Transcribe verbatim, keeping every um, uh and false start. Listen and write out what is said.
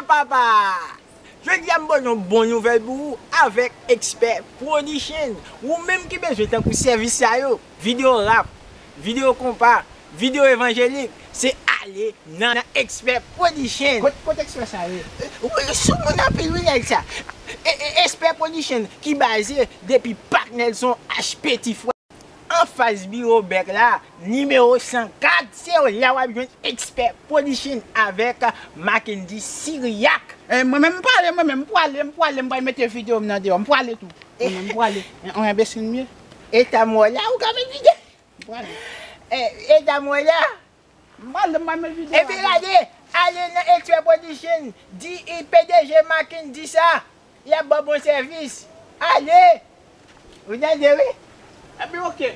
Papa! Jodi a m pote yon bon nouvèl pou ou avèk Expert Production. Ou menm ki bezwen tankou sèvis sa yo, videyo rap, videyo konpa, videyo evanjelik, se ale nan, nan Expert Production. Kot, kot Expert sa ye? Wi, sou moun anpil wi nèg sa. E, e, Expert Production ki baze depi Pak Nelson H Petit Frè. Anfas biwo bèk la, nimewo san kat, se la w ap jwenn Expert Production avèk Mackendy Siriak. Eh, mwen menm m prale, mwen menm m prale, m prale, m pral mete videyo m nan deyò, m prale tou. Mwen menm m prale. On enbesil m ye. Eta mwen la, ou ka met videyo. M prale. Eh, eta mwen la. M prale, m pral met videyo. Epi gade, ale nan Expert Production, di P D G Mackendy sa, y ap ba w bon sèvis. Ale! Ou tande wi? Epi oke.